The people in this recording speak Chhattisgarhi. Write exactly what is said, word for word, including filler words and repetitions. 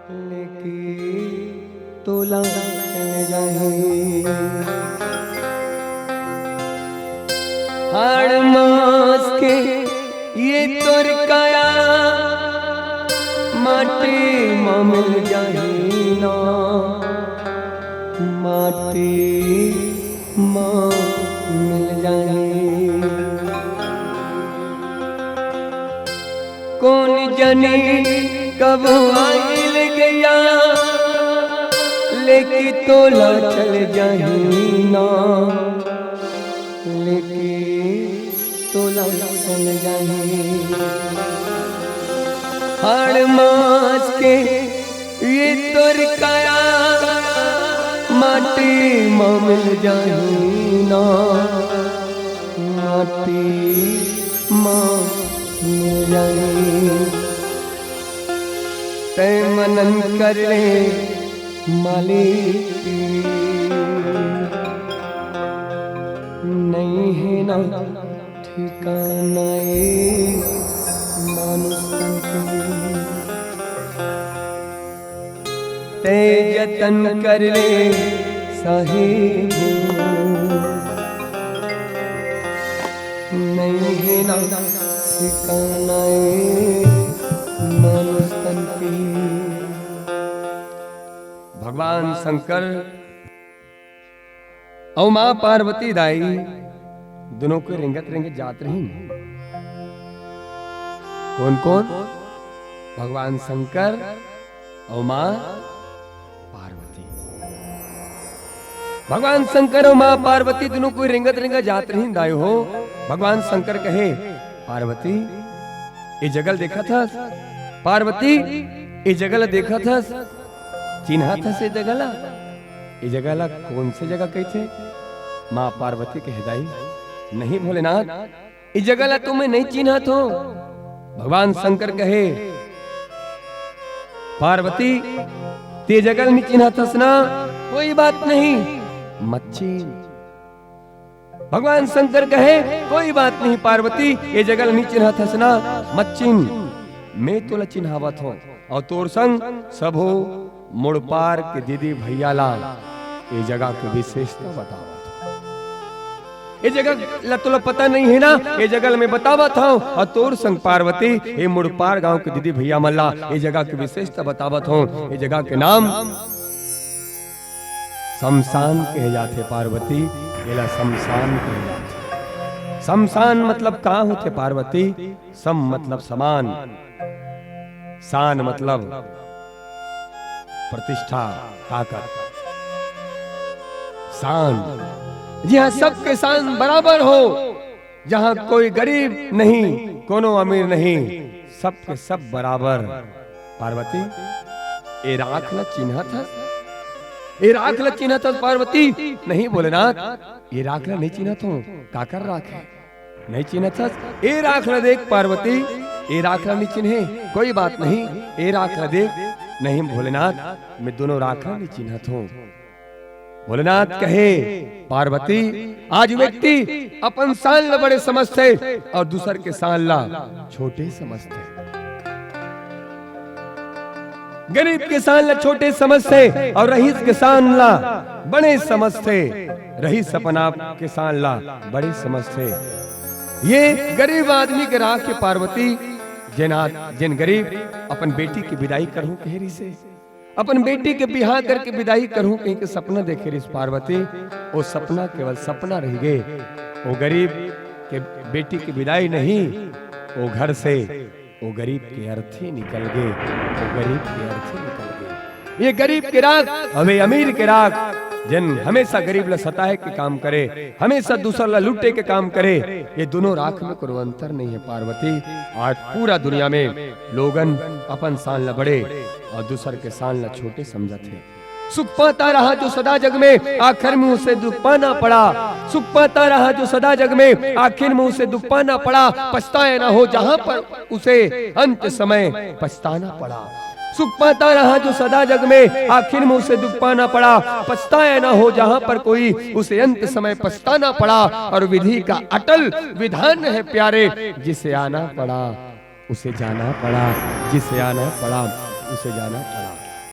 लेके तोला चल जाही। हाड़ मास के ये तोर काया माटी म मिल जाही ना, माटी म मिल जाही। कोन जनी कब आइल गया, लेके तोला चल जाही ना, लेके तोला चल जाही। हाड़ मास के ये तोर काया माटी म मिल जाही ना, माटी म मिल जाही। तै मनन कर ले मालिक, नइ हे ना ठिकाना ए मानुष तन के। तै जतन कर ले साहेब, नइ हे ना ठिकाना ए मानुष तन के। भगवान शंकर अउ माँ पार्वती दाई दुनों कोई रेंगत रेंगत जात रहिन। कोन कोन? भगवान शंकर अउ माँ पार्वती। भगवान शंकर अउ माँ पार्वती दुनों कोई रेंगत रेंगत जात रहिन दाई हो। भगवान शंकर कहे, पार्वती, ए जगह ल देखत हस? पार्वती, ए जगह ल देखत हस? चिन्हत हस ए जगह ला? ए जगह ला कोन से जगह कहिथे? माँ पार्वती कहे, दाई, नहीं भोलेनाथ, ए जगह ला तो मैं नहीं चिन्हत हों। भगवान शंकर कहे, पार्वती, ते जगह ला नहीं चिन्हत हस ना, कोई बात नहीं, मत चिन्ह। भगवान शंकर कहे, कोई बात नहीं पार्वती, ए जगह ल नइ चिन्हत हस ना, मत चिन्ह, मैं तोला चिन्हावत हों। अउ तोर संग सबो मुड़पार के दीदी भैया ला ए जगह के विशेषता बतावत हों। ए जगह ल तोला पता नइ हे ना, ए जगह ल मैं बतावत हों। अउ तोर संग पार्वती, ए मुड़पार गांव के दीदी भैया मन ला ए जगह के विशेषता बतावत हों। ए जगह के नाम शमशान कहे जाथे पार्वती, एला शमशान कहे जाथे। शमशान मतलब का होथे पार्वती? शम मतलब समान, शान मतलब प्रतिष्ठा, ताकत, शान, जिहाँ सबके शान बराबर हो, जहाँ कोई गरीब नहीं, कोनो अमीर नहीं, सबके सब बराबर। पार्वती, ए राख ल चिन्हत हस? ए राख ल चिन्हत हस पार्वती? नहीं भोलेनाथ, ए राख ल नहीं चिन्हत हों। काकर राख हे? नहीं चिन्हत हस? ए राख ल देख पार्वती, ए राख ल नहीं चिन्हे, कोई बात नहीं, ए राख ल देख। नहीं भोलेनाथ, मैं दुनों राख ल नहीं चिन्हत हों। भोलेनाथ कहे, पार्वती, आज व्यक्ति अपन शान ल बड़े समझथे अउ दूसर के शान ल छोटे समझथे। गरीब के शान ल छोटे समझथे अउ रईस के शान ल बड़े समझथे। रईस अपन आप के शान ल बड़े समझथे। ये गरीब आदमी के राख हे पार्वती, जेन आद-, जेन गरीब अपन बेटी के बिदाई करहूं कहे रहिसे। अपन बेटी के बिहाव करके बिदाई करहूं कहिके सपना देखे रिहिस पार्वती। ओ सपना केवल सपना रहि गे। ओ गरीब के बेटी के बिदाई नहीं, ओ घर से ओ गरीब के अर्थी निकल गे, ओ गरीब के अर्थी निकल गे। ये गरीब के राख अउ ए अमीर के राख, जेन हमेशा गरीब ल सताए के काम करे, हमेशा दूसर ल लूटे के काम करे, ये दुनों राख में कोनो अंतर नहीं हे पार्वती। आज पूरा दुनिया में लोगन अपन शान ल बड़े अउ दूसर के शान ल छोटे समझत हे। सुख पाता रहा जो सदा जग में, आखिर में उसे दुख पाना पड़ा। सुख पाता रहा जो सदा जग में, आखिर में उसे दुख पाना पड़ा। पछताए ना हो जहां पर उसे अंत समय पछताना पड़ा। सुख पाता रहा जो सदा जग में, आखिर में उसे दुख पाना पड़ा। पछताए ना हो जहां पर कोई, उसे अंत समय पछताना पड़ा। और विधि का अटल विधान है प्यारे, जिसे आना पड़ा उसे जाना पड़ा, जिसे आना पड़ा उसे जाना पड़ा।